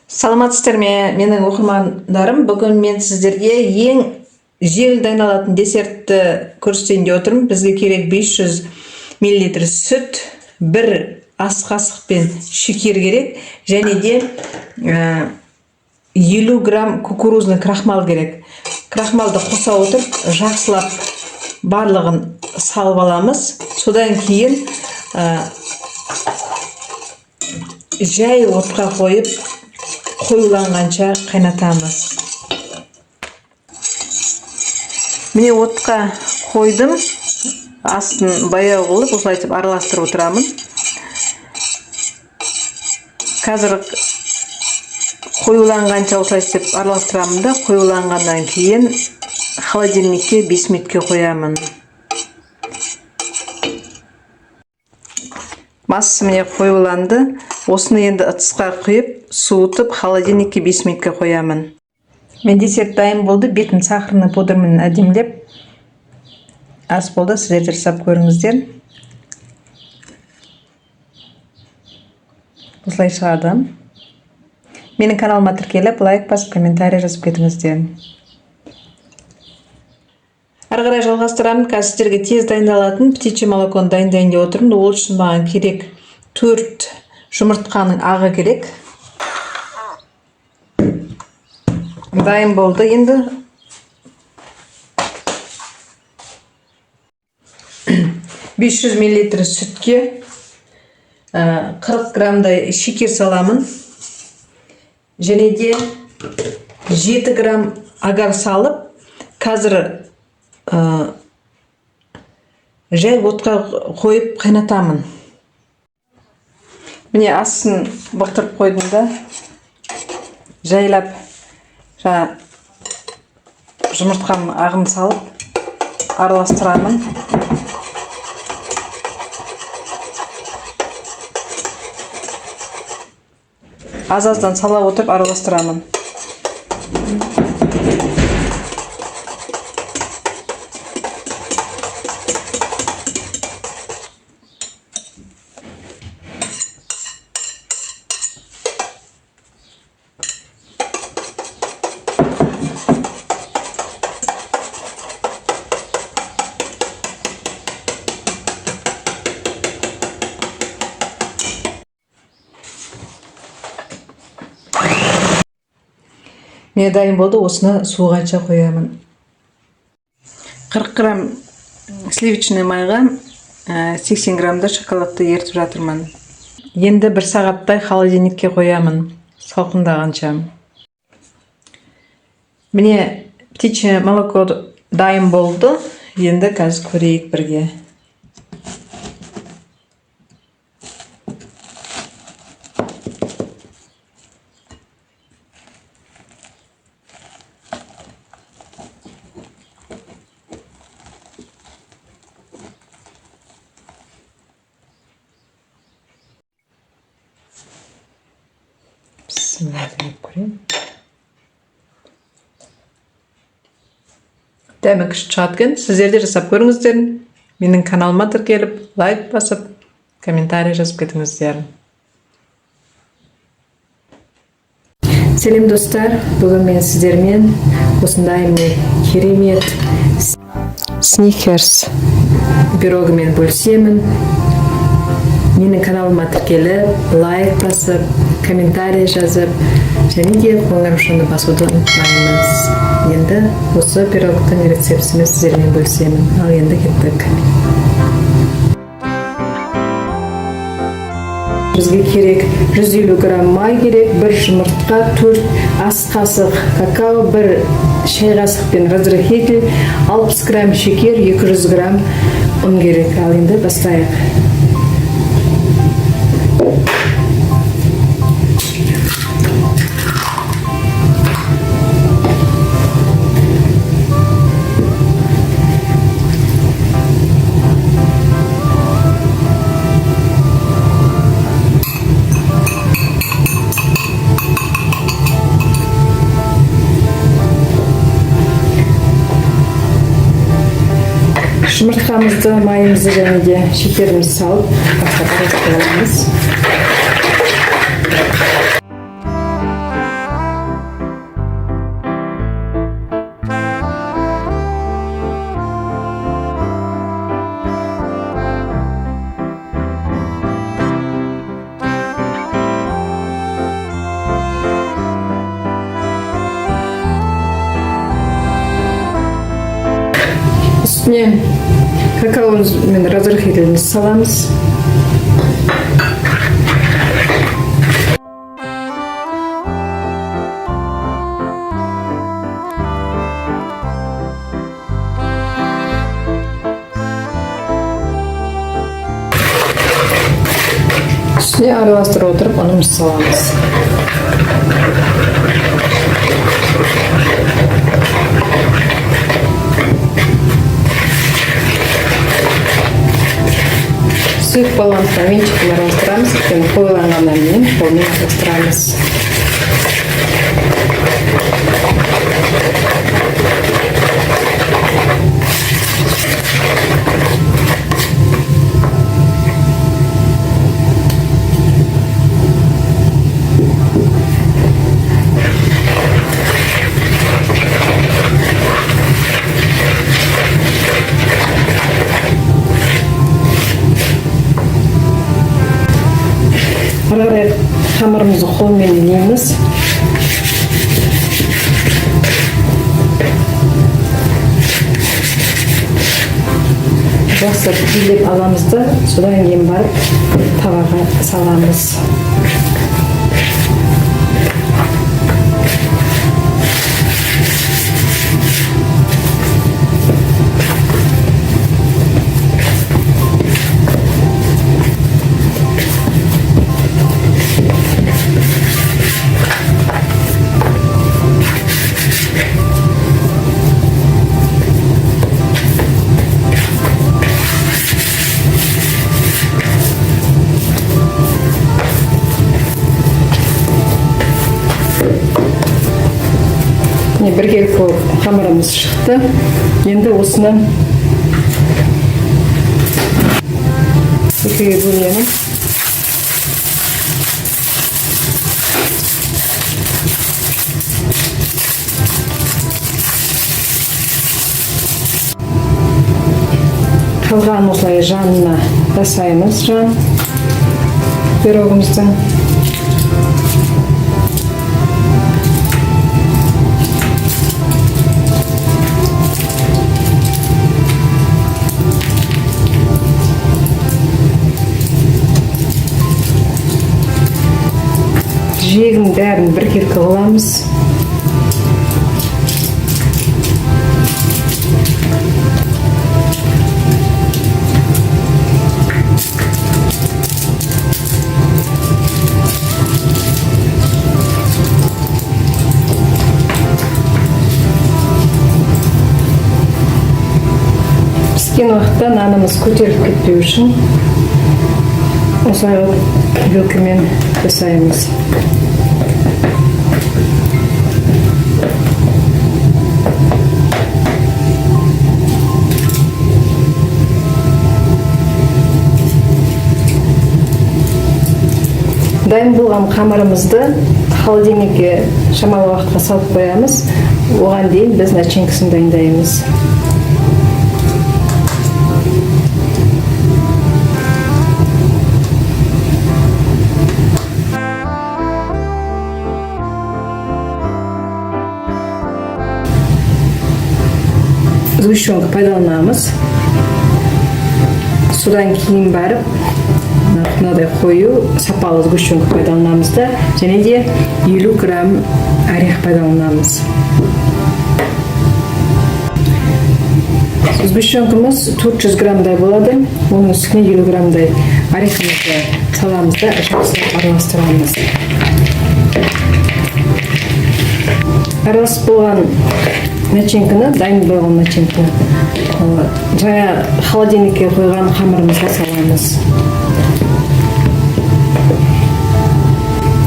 Саламатсыздар ме, менің оқырмандарым? Бүгін мен сіздерге ең жеңіл дайындалатын десертті көрсетейін деп отырмын. Бізге керек 500 мл сүт, бір ас қасықпен шекер керек, және де 50 грамм кукурузный крахмал керек. Крахмалды қоса отырып, жақсылап барлығын салып аламыз. Содан кейін жай отқа қойып, қоюланғанша қайнатамыз. Міне, отқа қойдым, астын баяу қылып, осылай араластырып отырамын. Қазір қоюланғанша осылай істеп араластырамын да, қоюланғаннан кейін холодильникке 5 минутке қоямын. Массасы, міне, қоюланды. Осыны енді ыдысқа құйып, суытып, холодильникке 5 минутке қоямын. Мен десерт дайын болды. Бетін сахарный пудрамен әдемілеп, ас болды. Сіздер де жасап көріңіздер, осылай шығады. Менің каналыма тіркеліп, лайк басып, комментарий жазып кетіңіздер. Ары қарай жалғастырамын. Қазір сіздерге тез дайындалатын птичье молоконы дайындайын деп отырмын. Ол үшін маған керек төрт жұмыртқаның ағы керек. Дайын болды. Енді 500 миллилитр сүтке 40 граммдай шекер саламын және де 7 грамм агар салып, қазір жай отқа қойып қайнатамын. Міне, астын бұқтырып қойдым да, жайлап жаңа жұмыртқаның ағын салып араластырамын. Аз аздан сала отырып араластырамын. Міне, дайын болды. Осыны суығанша қоямын. 40 грамм сливочный майға 80 граммда шоколадты ерітіп жатырмын. Енді бір сағаттай холодильникке қоямын салқындағанша. Міне, птичье молоко дайын болды. Енді қазір көрейік бірге. Бісміллә деп көрейін. Дәмі күшті шығады екен. Сіздер де жасап көріңіздер. Менің каналыма тіркеліп, лайк басып, комментарий жазып кетіңіздер. Сәлем, достар! Бүгін мен сіздермен осындай, міне, керемет сникерс пирогымен бөлісемін. Менің каналыма тіркеліп, лайк басып, комментарий жазып және де қоңыраушаны басуды ұмытпаймыз. Енді осы пирогтың рецептісімен сіздермен бөлісемін. Ал енді кеттік. Бізге керек 150 грамм май керек, бір жұмыртқа, 4 ас қасық какао, бір шай қасықпен разрыхлитель, 60 грамм шекер, 200 грамм ұн керек. Ал енді бастайық. Жұмыртқамызды, майымызды және де шекерімізді салып, бастап араластырып аламыз. Үстіне какао мен разрыхлитель саламыз. Үстіне араластыра отырып ұнымызды саламыз. Сұйық болғандықтан венчикпен араластырамыз, өйткені қоюланғаннан кейін қолмен араластырамыз. Ары қарай қамырымызды қолмен илейміз. Жақсы илеп аламыз да, содан кейін барып табаға саламыз. Міне, біркелкі болып қамырымыз шықты. Енді осыны екіге бөлемін. Қалғанын осылай жанына жасаймыз, жан пирогымыздың. Жиегінің бәрін біркелкі қыламыз. Піскен уақытта нанымыз көтеріліп кетпеу үшін осылай қылып вилкамен жасаймыз. Дайын болған қамырымызды холодильникке шамалы уақытқа салып қоямыз. Оған дейін біз начинкасын дайындаймыз. Сгущенка пайдаланамыз. Содан кейін барып мынадай қою сапалы сгущенка пайдаланамыз да, және де 50 грамм орех пайдаланамыз. Сгущенкамыз 400 граммдай болады. Оның үстіне 50 граммдай орехымызды саламыз да, жақсылап араластырамыз. Араласып болған начинканы, дайын болған начинканы жаңа холодильникке қойған қамырымызға саламыз.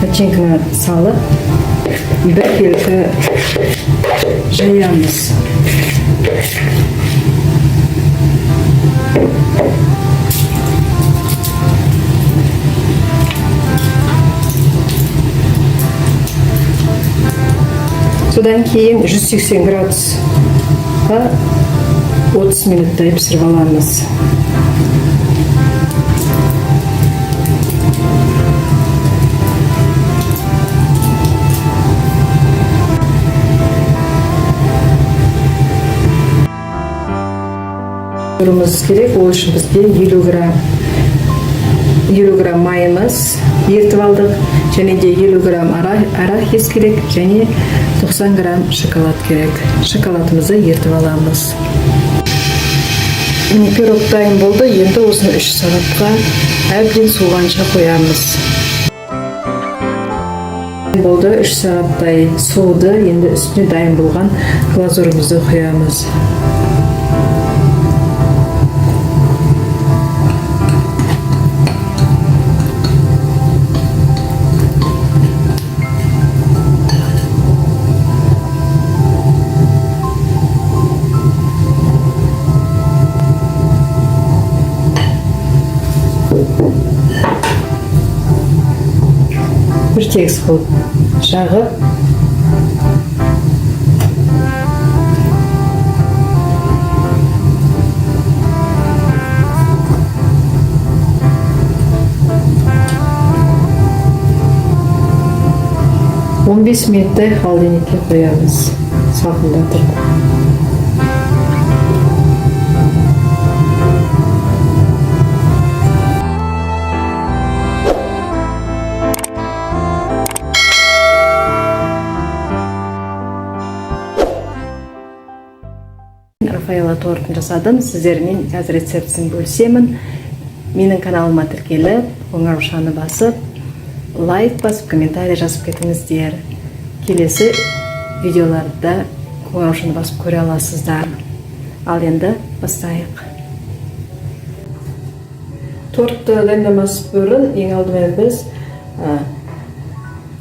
Начинканы салып, біркелкі жаямыз. Содан кейін 180 градусқа 30 минуттай пісіріп аламыз. Глазурымыз керек. Ол үшін бізге 50 грамм майымыз ертіп алдық, және де 50 грамм арахис керек, және 90 грамм шоколад керек. Шоколадымызды ертіп аламыз. Міне, пирог дайын болды. Енді осыны 3 сағатқа әбден суығанша қоямыз. Болды, 3 сағаттай суыды. Енді үстіне дайын болған глазурымызды құямыз. Бір тегіс қылып жағып, 15 минуттай холодильникке қоямыз салқындатып. Рафаэлло тортын жасадым. Сіздермен қазір рецептісін бөлісемін. Менің каналыма тіркеліп, қоңыраушаны басып, лайк басып, комментарий жазып кетіңіздер. Келесі видеоларда қоңыраушаны басып көре аласыздар. Ал енді бастайық. Тортты дайындамас бұрын ең алдымен біз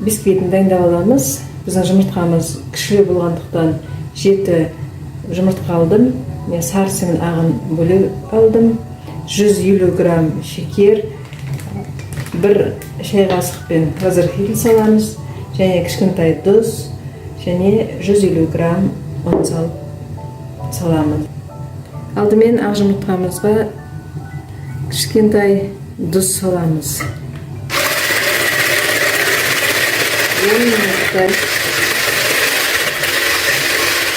бисквитін дайындап аламыз. Біздің жұмыртқамыз кішілеу болғандықтан, 7 жұмыртқа алдым. Мен сарысы мен ағын бөліп алдым. 150 грамм шекер, бір шай қасықпен разрыхлитель саламыз, және кішкентай тұз, және 150 грамм ұн салып саламыз. Алдымен ақ жұмыртқамызға кішкентай тұз саламыз. 10 минуттай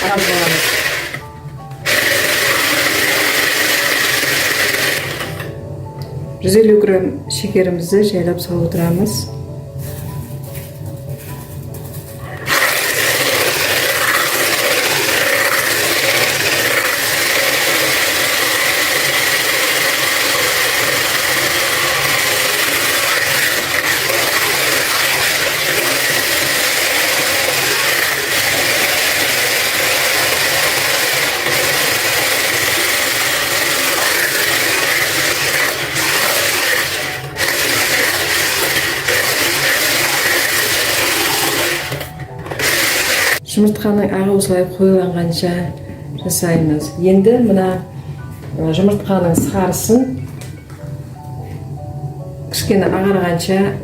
аламыз. 150 грамм шекерімізді жайлап салып отырамыз. Жұмыртқаның ағы осылай қоюланғанша жасаймыз. Енді мына жұмыртқаның сарысын кішкене ағарғанша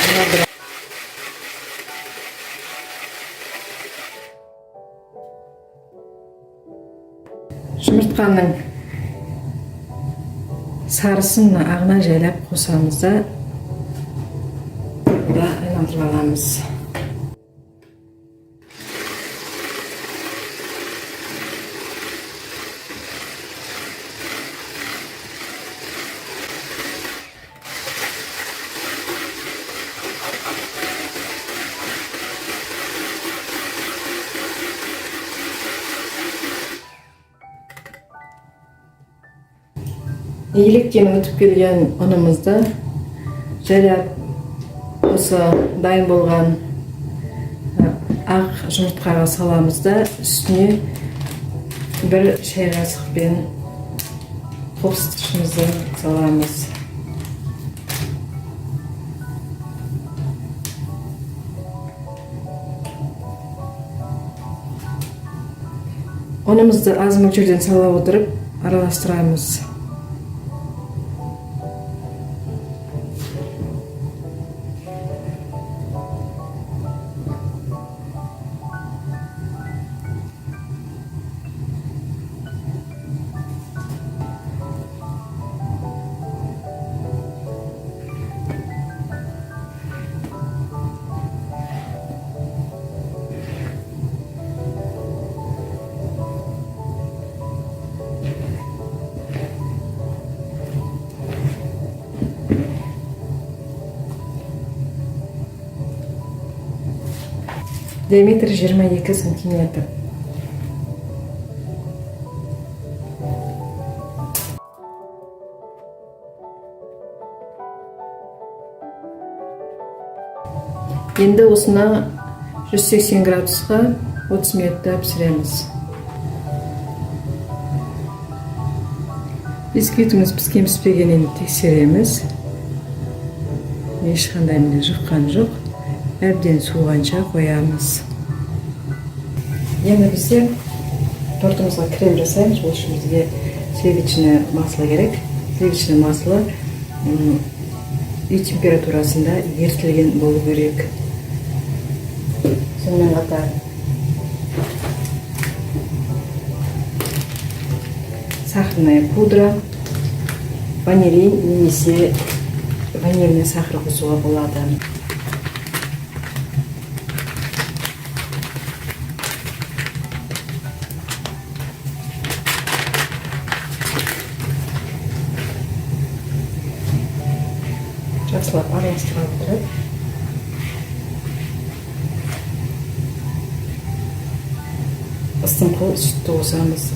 айналдырамыз. Жұмыртқаның сарысын мына ағына жайлап қосамыз да айналдырып аламыз. Електен өтіп келген ұнымызды жайлап осы дайын болған ақ жұмыртқаға саламыз да, үстіне бір шай қасықпен қопсытқышымызды саламыз. Ұнымызды аз мөлшерден сала отырып араластырамыз. Диаметрі 22 сантиметр. Енді осыны 180 градусқа 30 минутта пісіреміз. Бисквитіміз піскен піспегенін тексереміз. Ешқандай міне жұққан жоқ. Әбден суығанша қоямыз. Енді бізде тортымызға крем жасаймыз. Ол үшін бізге сливочное масло керек. Сливочное масло үй температурасында ерітілген болу керек. Сонымен қатар сахарная пудра, ванилин немесе ванильный сахар қосуға болады. Жақсылап араластыра отырып, ысымқыл сүтті қосамыз.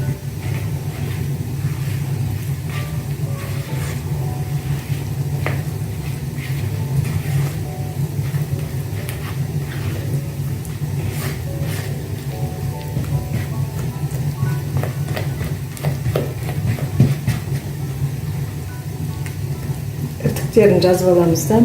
Іртіктерін жазып аламыз да,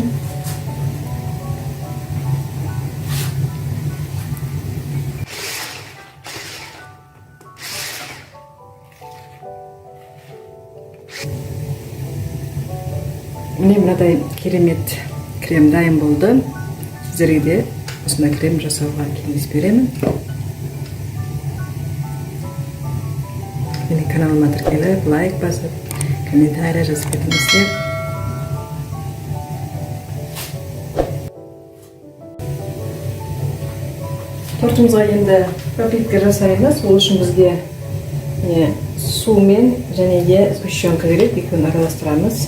міне, мынадай керемет крем дайын болды. Сіздерге де осындай крем жасауға кеңес беремін. Менің каналыма тіркеліп, лайк басып, комментарий жазып кетіңіздер. Тортымызға енді пропитка жасаймыз. Ол үшін бізге міне сумен және де сгущенка керек, екеуін араластырамыз.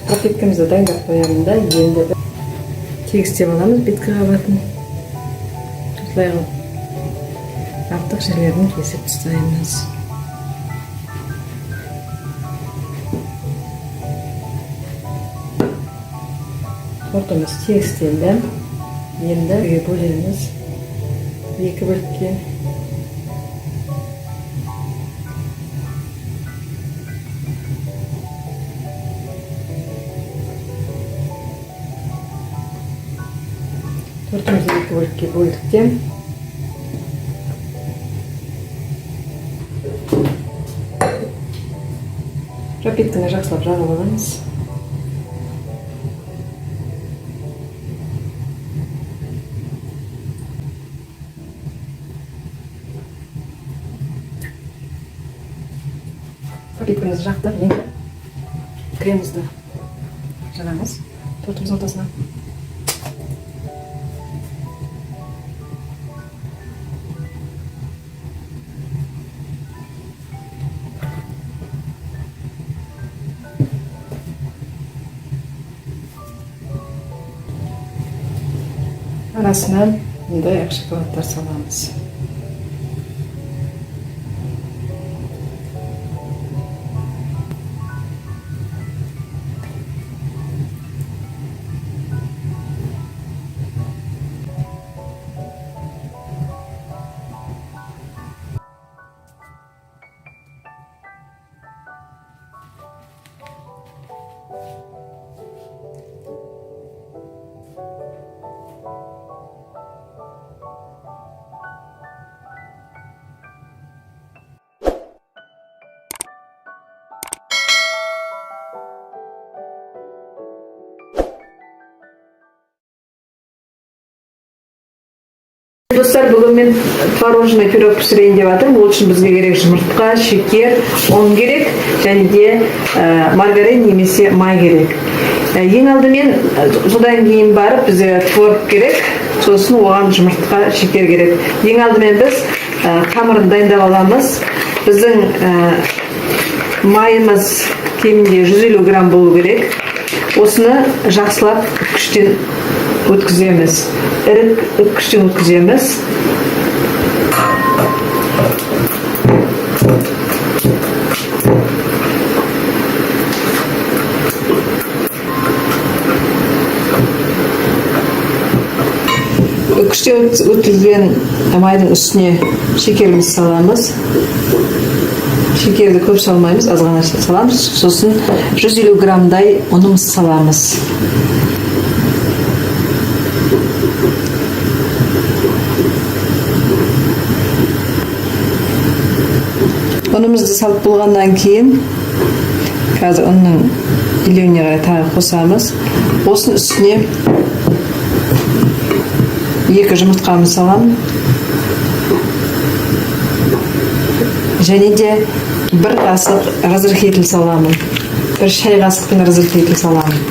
Пропиткамызды дайындап қоямын да, енді тегістеп аламыз беткі қабатын. Осылай қылып артық жерлерін кесіп тастаймыз. Тортымыз тегістелді. Енді бөлеміз екі бөлікке. Тортымызды екі бөлікке бөлдік те, пропитканы жақсылап жағып аламыз. Пропиткамызды жақтық, енді кремімізді жағамыз тортымыздың ортасына. Арасынан мындай ақ шоколадтар саламыз. Достар, бүгін мен творожный пирог пісірейін деп жатырмын. Ол үшін бізге керек жұмыртқа, шекер, ұн керек және де маргарин немесе май керек. Ең алдымен, содан кейін барып бізге творог керек, сосын оған жұмыртқа, шекер керек. Ең алдымен біз қамырын дайындап аламыз. Біздің майымыз Кемінде 150 грамм болу керек. Осыны жақсылап үккіштен өткіземіз. Ірік үккіштен өткіземіз. Үккіштен өткізген майдың үстіне шекерімізді саламыз. Шекерді көп салмаймыз, аз ғана саламыз. Сосын 150 граммдай ұнымыз саламыз. Ұнымызды салып болғаннан кейін қазір ұнның илеуіне қарай тағы қосамыз. Осының үстіне 2 жұмыртқамды саламын. Және де 1 қасық разрыхлитель саламын. 1 шай қасықпен разрыхлитель саламын.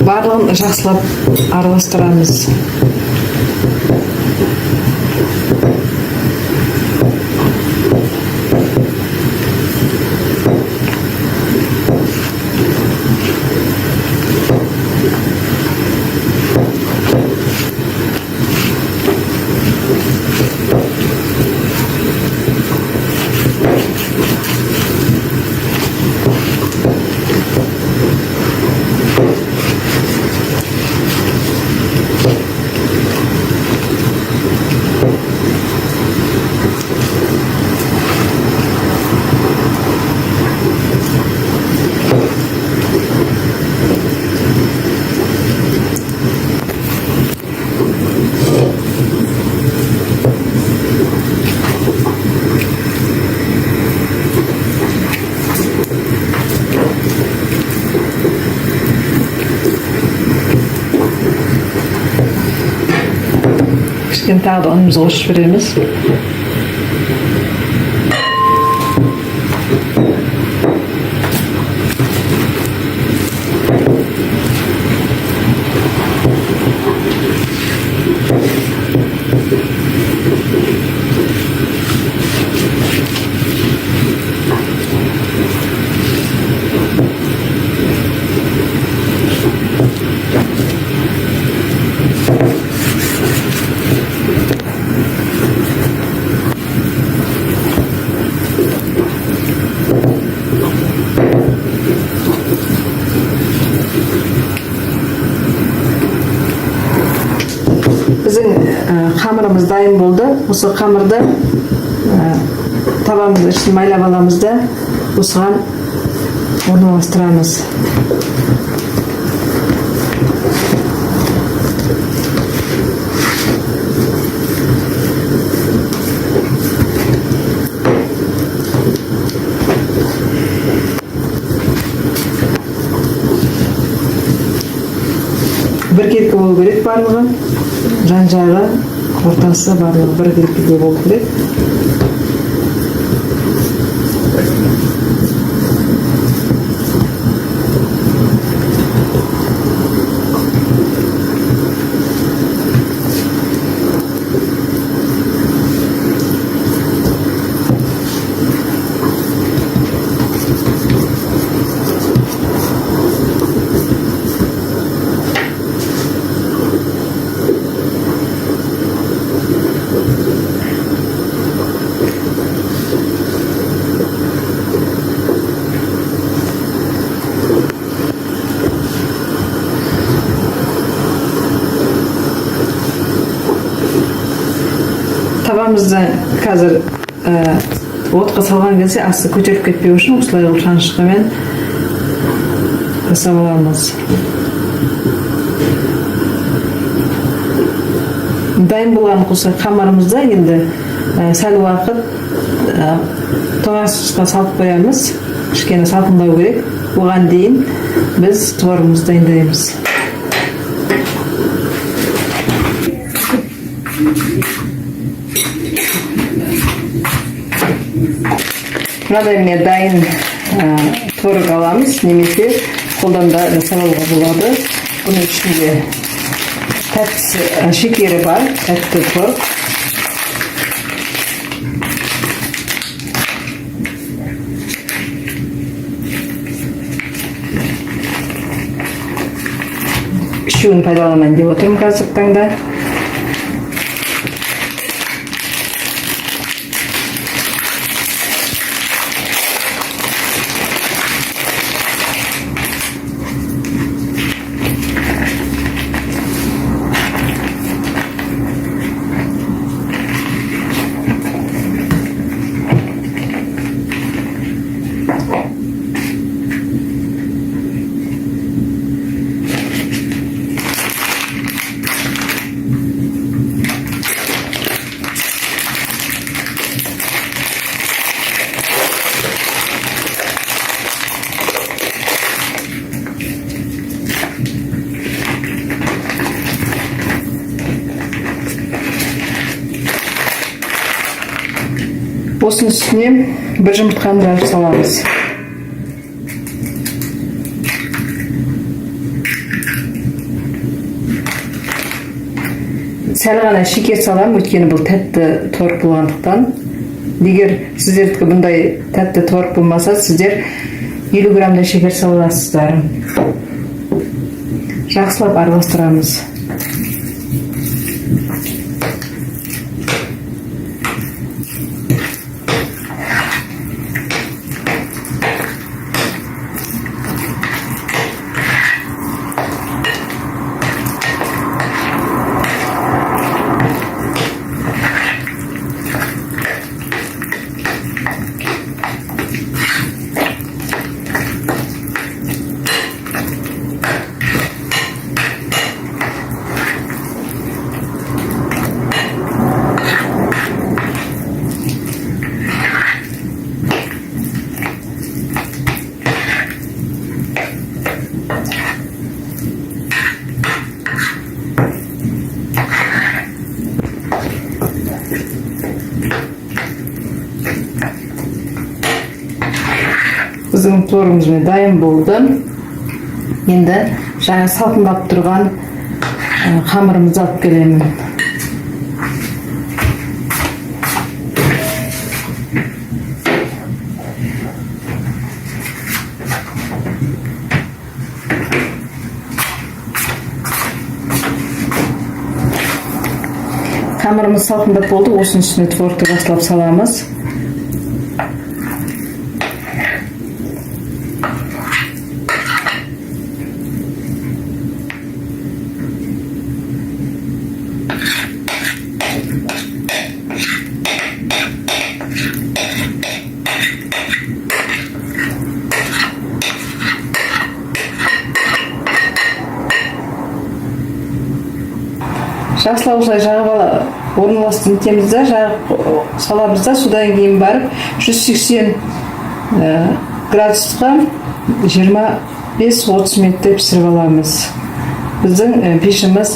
Барлығын жақсылап араластырамыз. Кішкене тағы да ұнымызды қосып жібереміз. Біздің қамырымыз дайын болды. Осы қамырды табамыздың ішін майлап аламыз да осыған орналастырамыз. Біркелкі болу керек барлығы. Жан-жағы, ортасы барлығы біркелкі болу керек. Табамызды қазір отқа салған кезде асты көтеріліп кетпеу үшін осылай қылып шанышқымен жасап аламыз. Дайын болған осы қамырымызды енді сәл уақыт тоңазытқышқа салып қоямыз. Кішкене салқындау керек. Оған дейін біз творогымызды дайындаймыз. Мынадай міне дайын творог аламыз, немесе Қолдан да жасап алуға болады. Бұның ішінде тәттісі, шекері бар, тәтті творог. Үшеуін пайдаланайын деп отырмын қазіргі таңда. Осының үстіне бір жұмыртқаны жарып саламыз. Сәл ғана шекер саламын, өйткені бұл тәтті творог болғандықтан. Егер сіздердікі бұндай тәтті творог болмаса, сіздер 50 граммдай шекер сала аласыздар. Жақсылап араластырамыз. Біздің творогымыз міне дайын болды. Енді жаңа салқындап тұрған қамырымызды алып келемін. Қамырымыз салқындап болды. Осының үстіне творогты жақсылап саламыз. Жақсылап осылай жағып ала орналастырып нетеміз да, жағып саламыз да, содан кейін барып 180 градусқа 25-30 минуттай пісіріп аламыз. Біздің пешіміз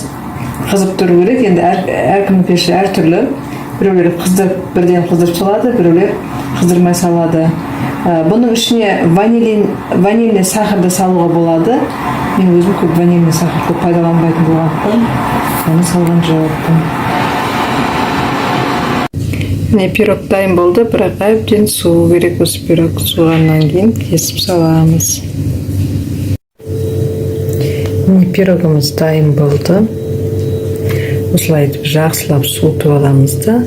қызып тұру керек. Енді әркімнің пеші әртүрлі. Біреулер қыздырып, бірден қыздырып салады, біреулер қыздырмай салады. Бұның ішіне ванильный сахарды салуға болады. Мен өзім көп ванильный сахар көп пайдаланбайтын болғандықтан оны салған жоқпын. Міне, пирог дайын болды, бірақ әбден суу керек. Осы пирог суығаннан кейін кесіп саламыз. Міне, пирогымыз дайын болды. Осылай етіп жақсылап суытып аламыз да.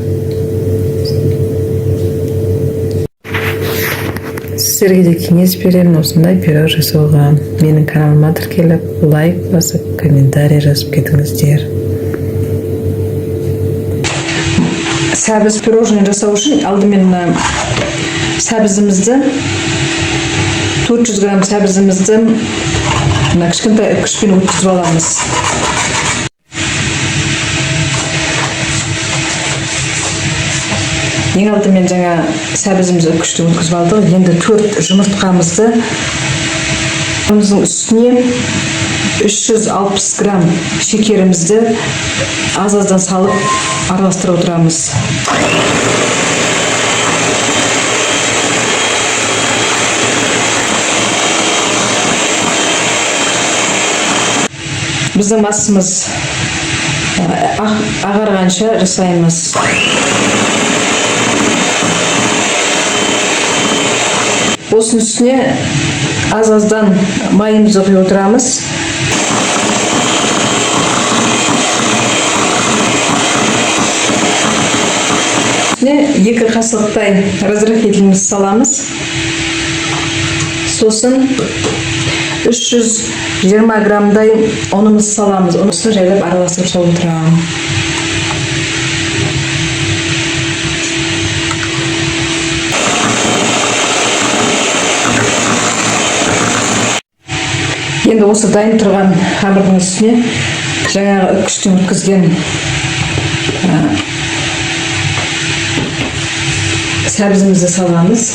Сіздерге де кеңес беремін осындай пирог жасауға. Менің каналыма тіркеліп, лайк басып, комментарий жазып кетіңіздер. Сәбіз пирожный жасау үшін алдымен мына сәбізімізді, 400 грамм сәбізімізді мына кішкентай үккішпен өткізіп аламыз. Ең алдымен жаңа сәбізімізді үккіштен өткізіп алдық. Енді 4 жұмыртқамызды үстіне 360 грамм шекерімізді аз-аздан салып араластырып отырамыз. Біздің массамыз ағарғанша жасаймыз. Осының үстіне аз-аздан майымызды құйып отырамыз. Үстіне 2 қасықтай разрыхлителімізді саламыз. Сосын 320 граммдай ұнымызды саламыз. Ұнымызды жайлап араластырып салып отырамын. Енді осы дайын тұрған қамырдың үстіне жаңағы үккіштен өткізген сәбізімізді саламыз.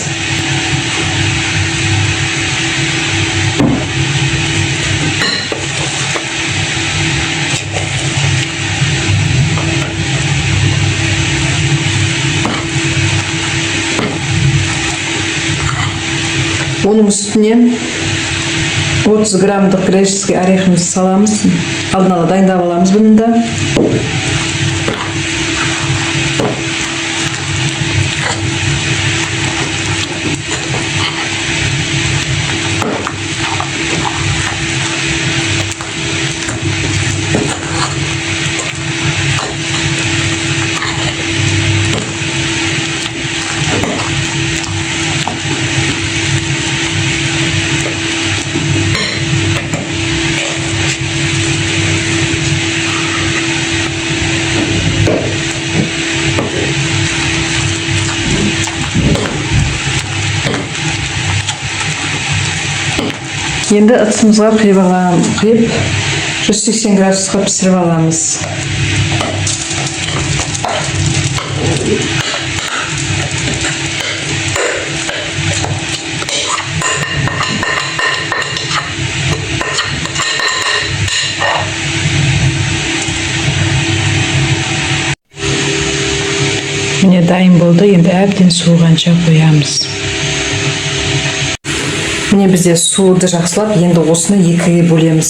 Оның үстіне 30 граммдық греческий орехімізді саламыз. Алдын ала дайындап аламыз бұны да. Енді ыдысымызға құйып аламыз, құйып 180 градусқа пісіріп аламыз. Міне, дайын болды. Енді әбден суығанша қоямыз. Міне, бізде суды жақсылап, енді осыны екіге бөлеміз.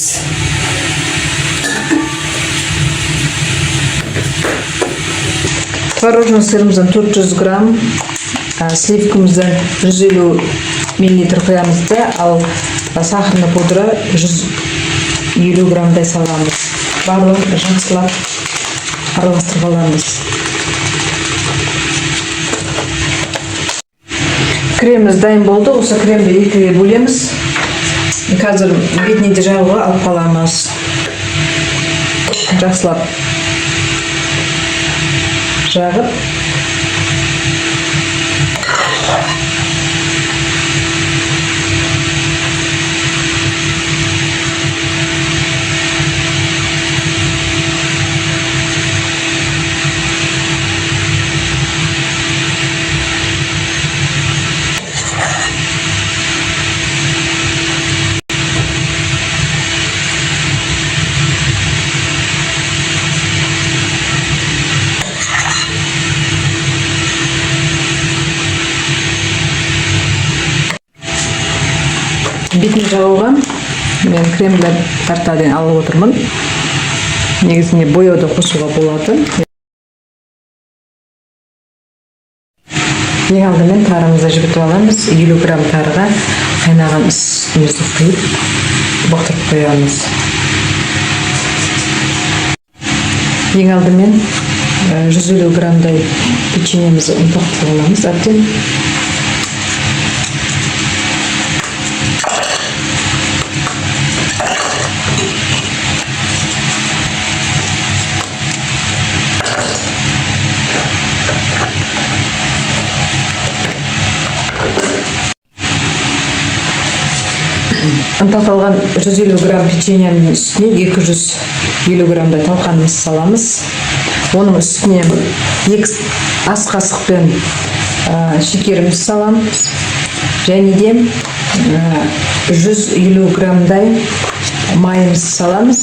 Творожный сырымыздан 400 грамм, сливкамыздан 150 миллилитр құямыз да, ал сахарный пудра 150 граммдай саламыз. Барлығын жақсылап араластырып аламыз. Креміміз дайын болды. Осы кремді екіге бөлеміз. Қазір бетіне де жағуға алып қаламыз. Жақсылап жағып, бетін жағуға мен крем для торта деген алып отырмын. Негізінде бояу да қосуға болады. Ең алдымен тарымызды жібітіп аламыз. 50 грамм тарыға қайнаған сүтімізді құйып, бұқтырып қоямыз. Ең алдымен 150 граммдай печеньемізді ұнтақтап аламыз әбден. Ұнтақталған 150 грамм печеньенің үстіне 250 граммдай талқанымызды саламыз. Оның үстіне 2 ас қасықпен шекерімізді саламыз. Және де 150 граммдай майымызды саламыз.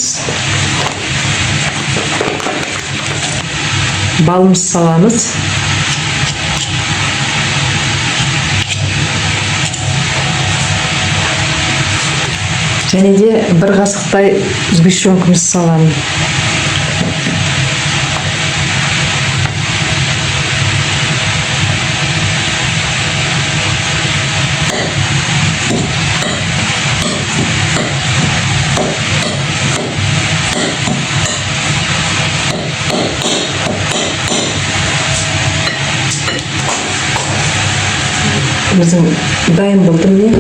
Балымызды саламыз. Және де бір қасықтай сгущенкамызды саламын. Біздің дайын болды, міне,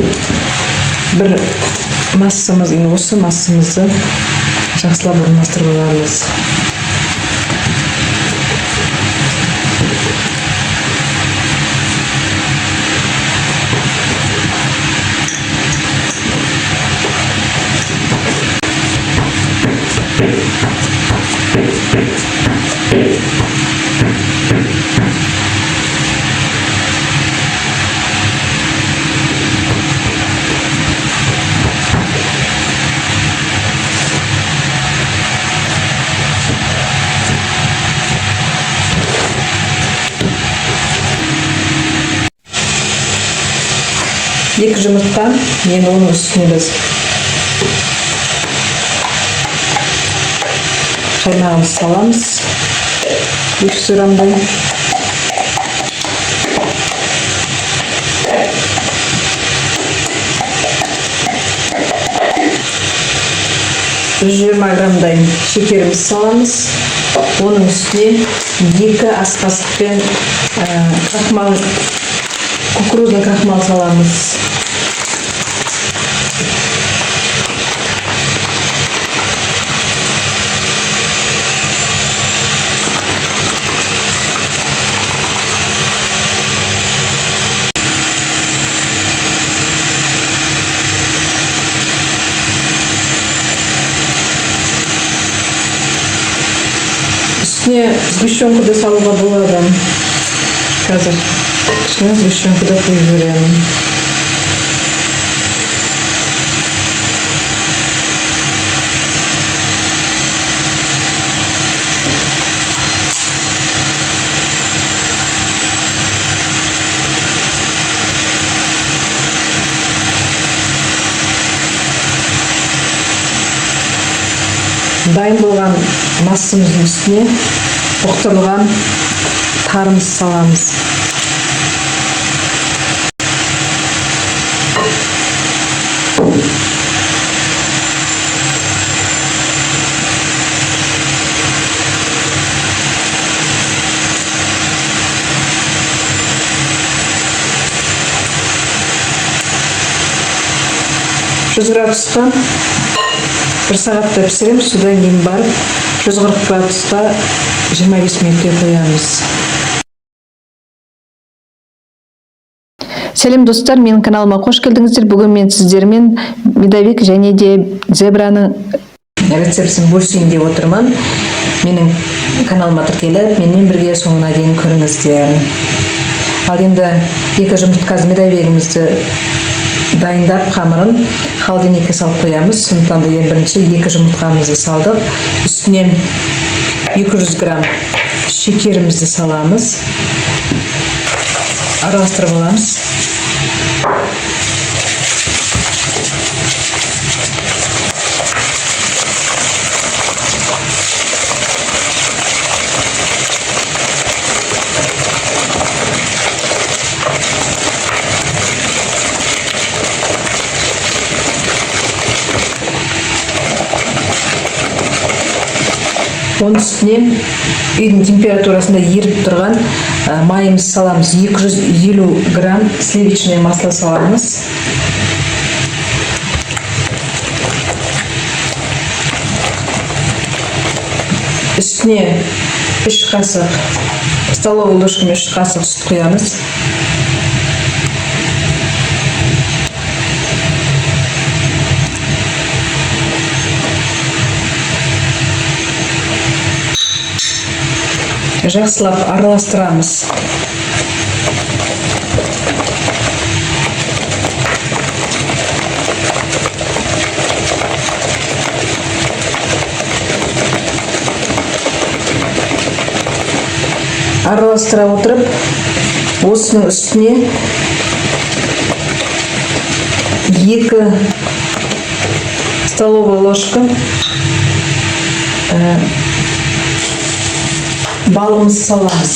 бір массамыз. Енді осы массамызды жақсылап орналастырып аламыз. Екі жұмыртқа. Енді оның үстіне біз қаймағымызды саламыз, 300 граммдай. 120 граммдай шекерімізді саламыз. Оның үстіне 2 ас қасықпен крахмал, кукурузный крахмал саламыз. Үстіне сгущенку да салуға болады. Қазір кішкене сгущенку да құйып жіберемін. Дайын болған массамыздың үстіне бұқтырылған тарымызды саламыз. 100 градусқа бір сағатта пісіреміз, содан кейін барып 140 градусқа 25 минутке қоямыз. Сәлем, достар, менің каналыма қош келдіңіздер. Бүгін мен сіздермен медовик және де зебраның рецептісін бөлісейін деп отырмын. Менің каналыма тіркеліп, менімен бірге соңына дейін көріңіздер. Ал енді екі жұмыртқа, медовигімізді дайындап, қамырын холодильникке салып қоямыз. Сондықтан да ең бірінші екі жұмыртқамызды салдық. Үстіне 200 грамм шекерімізді саламыз. Араластырып аламыз. Оның үстіне үйдің температурасында еріп тұрған майымызды саламыз. 250 грамм сливочное масло саламыз. Үстіне 3 қасық, столовый ложкамен 3 қасық сүт құямыз. Жақсылап араластырамыз. Араластыра отырып, осының үстіне 2 Столовая ложка балымызды саламыз.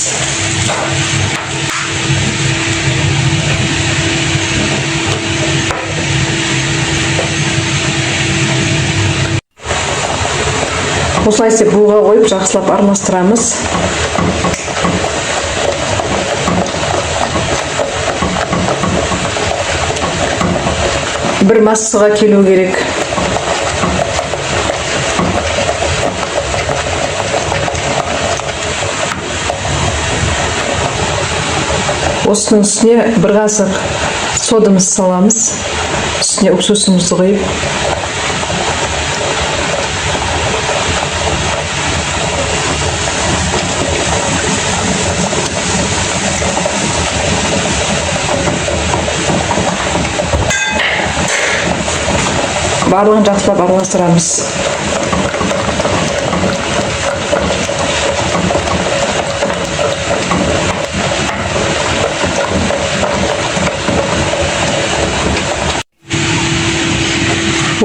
Осылай істеп, буға қойып, жақсылап араластырамыз. Бір массаға келу керек. Осының үстіне бір қасық содамызды саламыз, үстіне уксусымызды құйып, барлығын жақсылап араластырамыз.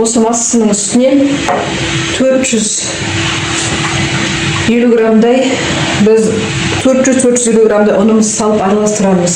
Осы массаның үстіне 450 граммдай, біз 400-450 граммдай ұнымызды салып араластырамыз.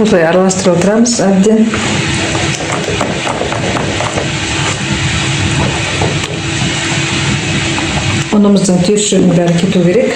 Осылай араластырып отырамыз әбден. Ұнымыздың түйіршігінің бәрі кету керек.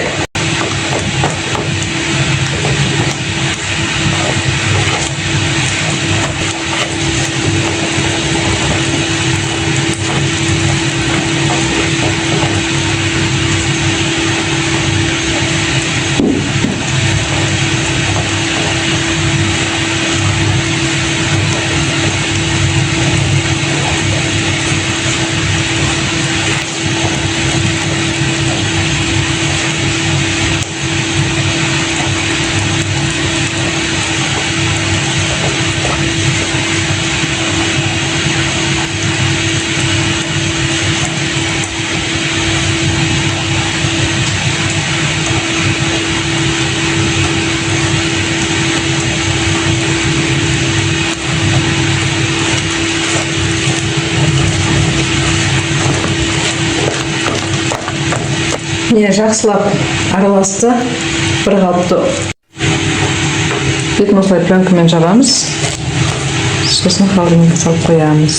Міне, жақсылап араласты, бір қалыпты. Бетін осылай пленкамен жабамыз, сосын холодильникке салып қоямыз.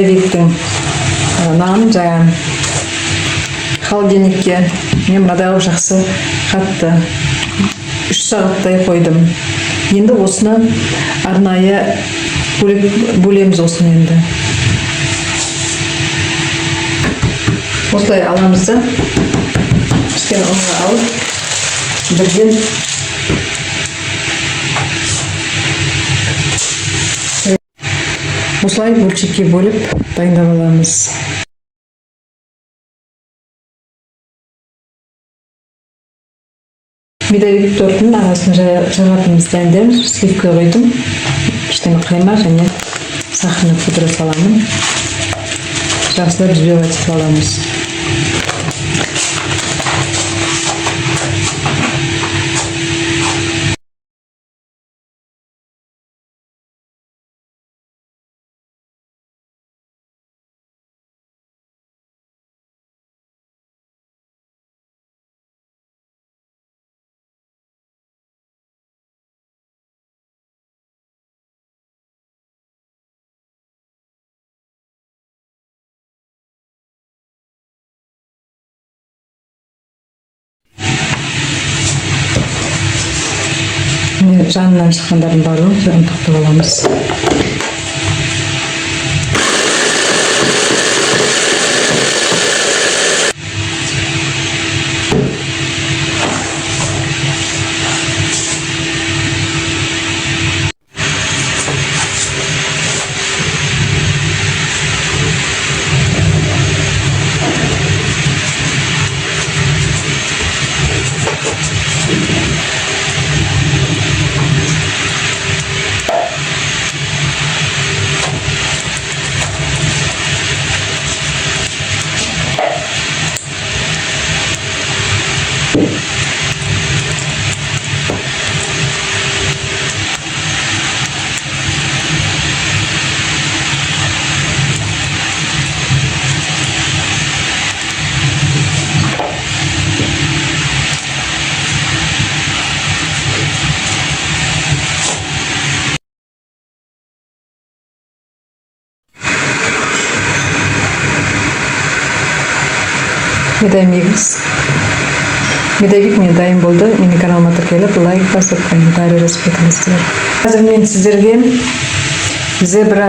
Медовиктің нанын жаңа холодильникке мен мынадай қылып жақсы қатты 3 сағаттай қойдым. Енді осыны арнайы бөлек бөлеміз. Осыны енді осылай аламыз да, піскен ұнға алып, бірден осылай бөлшекке бөліп дайындап аламыз. Медовик тортының арасын жағатынымызды дайындаймыз. Сливка құйдым, кішкене қаймақ және сахарный пудра саламын. Жақсылап взбивать етіп аламыз. Жанынан шыққандардың барлығын ұнтақтап аламыз. Медовик міне дайын болды. Менің каналыма тіркеліп, лайк басып, комментарий жазып кетіңіздер. Қазір мен сіздерге зебра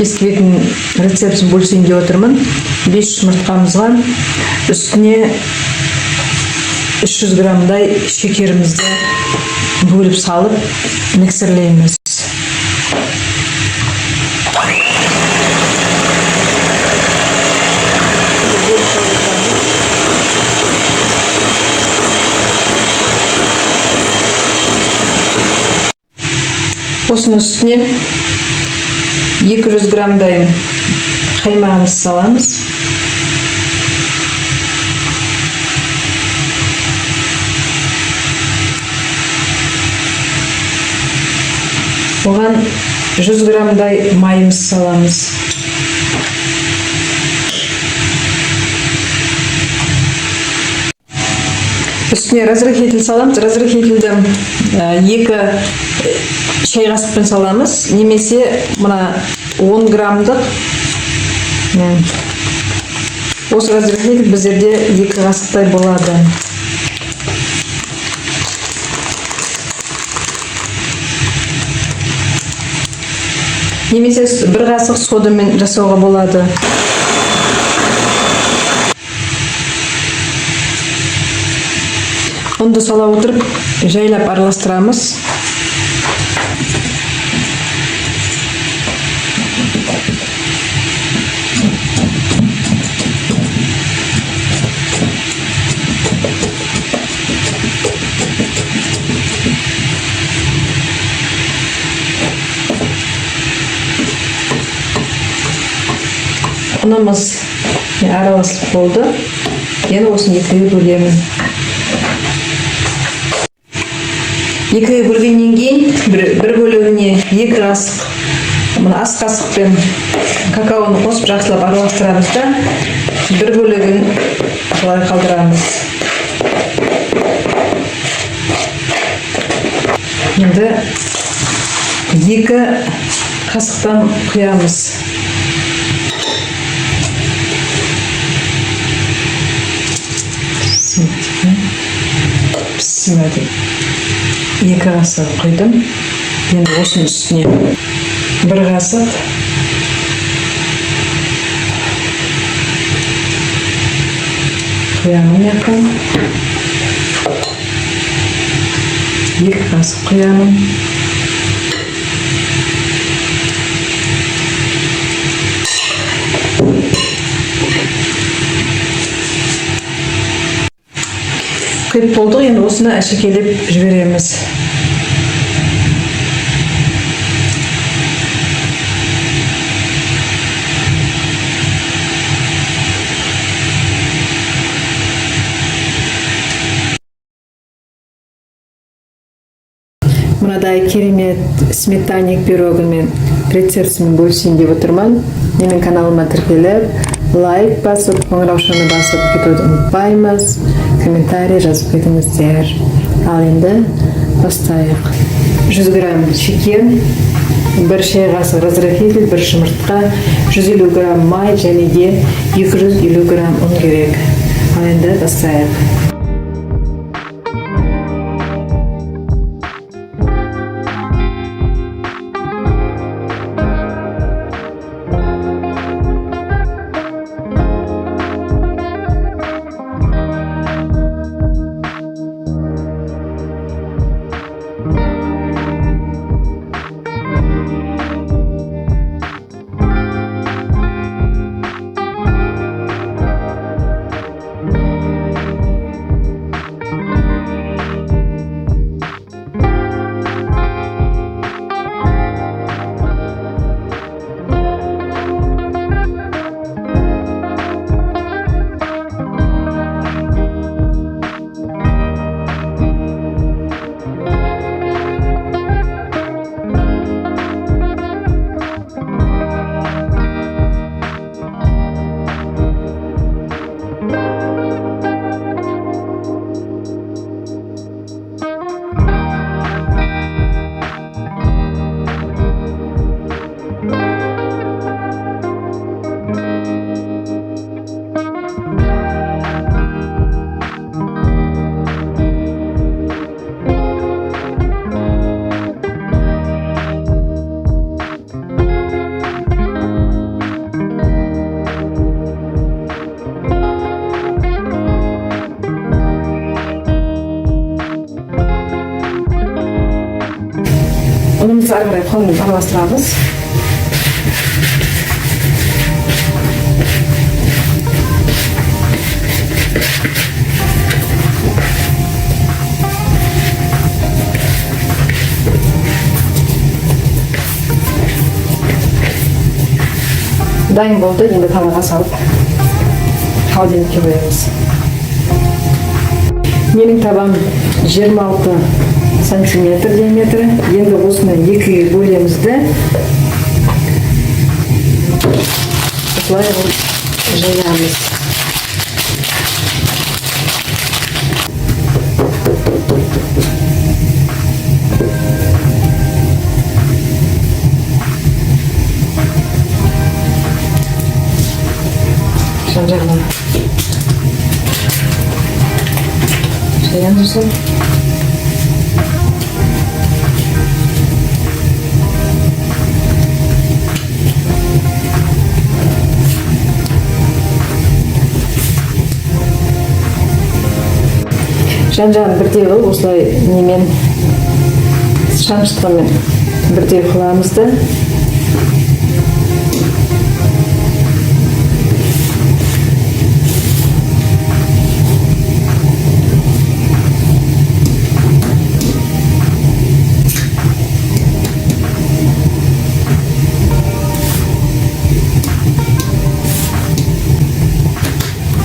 бисквитінің рецептін бөлісейін деп отырмын. 5 жұмыртқамызға үстіне 300 граммдай шекерімізді бөліп салып миксерлейміз. Осының үстіне 200 граммдай қаймағымызды саламыз. Оған 100 граммдай майымыз саламыз. Үстіне разрыхлитель саламыз. Разрыхлительді 2 шай қасықпен саламыз, немесе мына 10 граммдық осы разрыхлитель біздерде 2 қасықтай болады. Немесе 1 қасық содамен жасауға болады. Ұнды сала отырып, жайлап араластырамыз. Ұнымыз араласып болды. Енді осыны екіге бөлемін. Екіге бөлгеннен кейін бір бөлігіне 2 қасық, мына ас қасықпен какаоны қосып жақсылап араластырамыз да, бір бөлігін былай қалдырамыз. Енді 2 қасықтан құямыз. Бісміллә деп 2 қасық құйдым. Енді осының үстіне 1 қасық құямын, яқын 2 қасық құямын. Құйып болдық, енді осыны әшекейлеп жібереміз. Мынадай керемет сметанник пирогымен рецептісімен бөлісейін деп отырмын. Менің каналыма тіркеліп, лайк басып, қоңыраушаны басып кетуді ұмытпаймыз. Комментарий жазып кетіңіздер. Ал енді бастайық. 100 грамм шекер, 1 шай қасық разрыхлитель, 1 жұмыртқа, 150 грамм май және де 250 грамм ұн керек. Ал енді бастайық. Ары қарай қолмен араластырамыз. Дайын болды. Енді табаға салып, холодильникке қоямыз. Менің табам 26 сантиметр диаметрі. Енді осыны екіге бөлеміз де, осылай жаямыз. Жан жағынан жаямыз осылай. Жан жағын бірдей қылып, осылай немен, шанышқымен бірдей қыламыз да.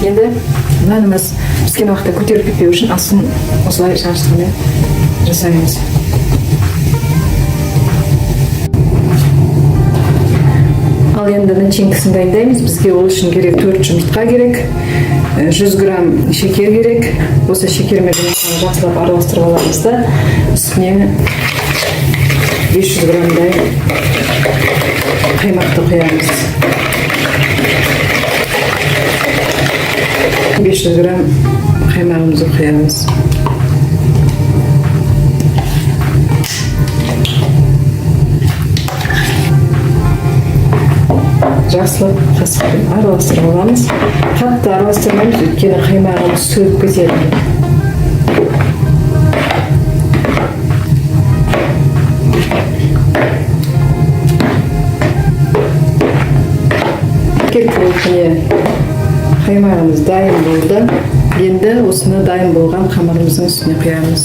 Енді нанымыз піскен уақытта көтеріліп кетпеу үшін астын осылай шанышқымен жасаймыз. Ал енді начинкасын дайындаймыз. Бізге ол үшін керек 4 жұмыртқа керек, 100 грамм шекер керек. Осы шекер мен жұмыртқаны жақсылап араластырып аламыз да, үстіне 500 граммдай қаймақты құямыз. 500 грамм қаймағымызды құямыз. Жақсылап қасықпен араластырып аламыз. Қатты араластырмаймыз, өйткені қаймағымыз сөгіп кетеді. Керек болып, міне, қаймағымыз дайын болды. Енді осыны дайын болған қамырымыздың үстіне құямыз.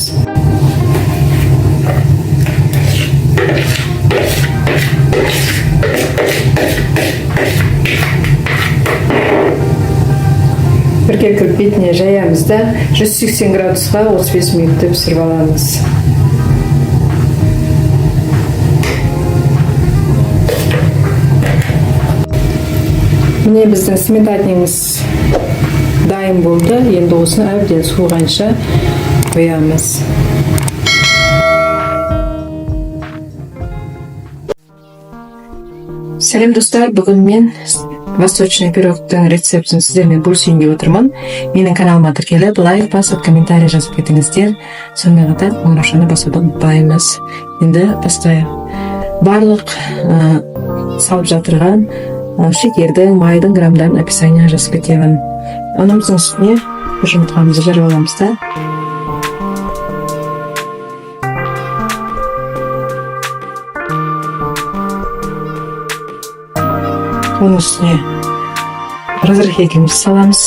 Біркелкі бетіне жаямыз да, 180 градусқа 35 минутта пісіріп аламыз. Міне, біздің сметанамыз дайын болды. Енді осыны әбден суығанша қоямыз. Сәлем, достар! Бүгін мен восточный пирогтың рецептін сіздермен бөлісейін деп отырмын. Менің каналыма тіркеліп, лайк басып, комментарий жазып кетіңіздер. Сонымен қатар қоңыраушаны басуды ұмытпаймыз. Енді бастайық. Барлық салып жатырған шекердің, майдың грамдарын описанияға жазып кетемін. Ұнымыздың үстіне бір жұмыртқамызды жарып аламыз да, оның үстіне разрыхлителімізді саламыз.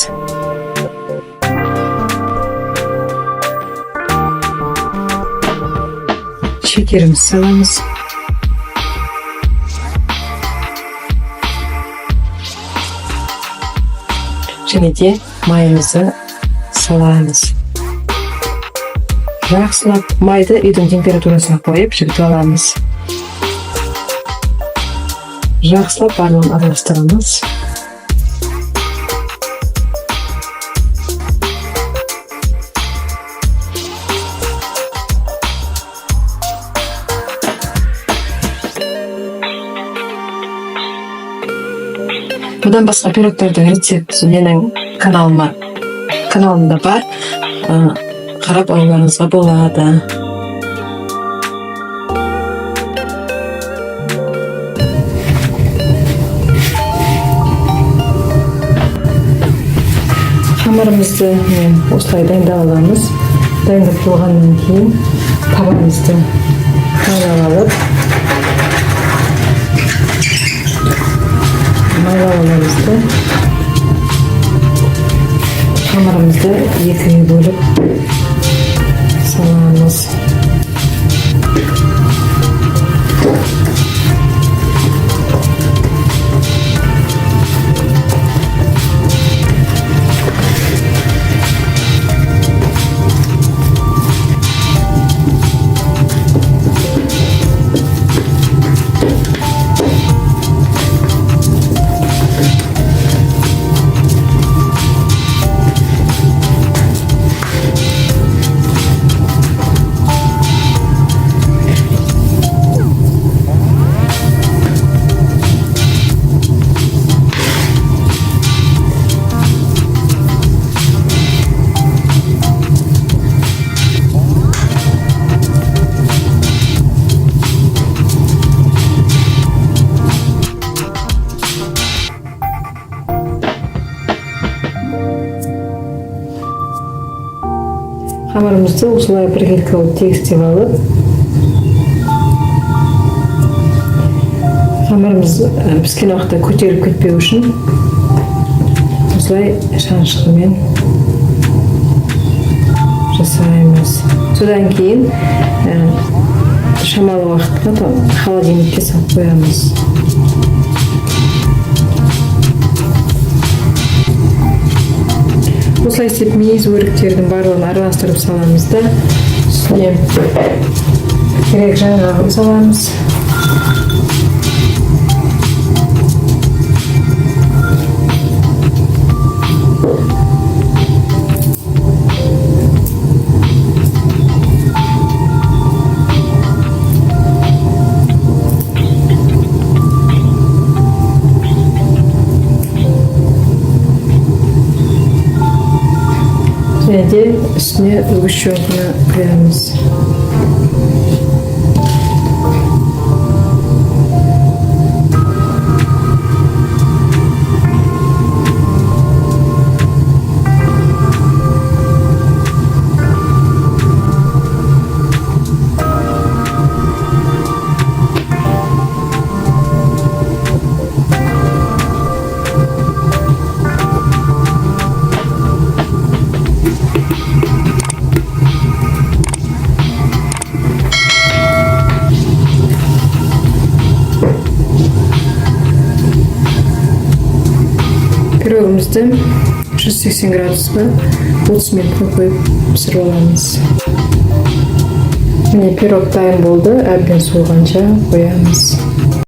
Шекерімізді саламыз. Және де майымызды саламыз. Жақсылап майды үйдің температурасына қойып, жібітіп аламыз. Жақсылап барлығын араластырамыз. Бұдан басқа пирогтардың рецепті менің каналымда бар. Қарап алуларыңызға болады. Қамырымызды мен осылай дайындап аламыз. Дайындап болғаннан кейін табамызды майлап алып, Майлап аламыз да, қамырымызды екіге бөліп саламыз. Қамырымызды осылай біркелкі қылып тегістеп алып, қамырымыз піскен уақытта көтеріліп кетпеу үшін осылай шанышқымен жасаймыз. Содан кейін шамалы уақытқа холодильникке салып қоямыз. Осылай істеп, мейіз, өріктердің барлығын араластырып саламыз да, үстіне керек жаңғағын саламыз. Және де үстіне сгущенканы құямыз. Пирогымызды 180 градусқа 30 минутқа қойып пісіріп аламыз. Міне, пирог дайын болды, әбден суығанша қоямыз.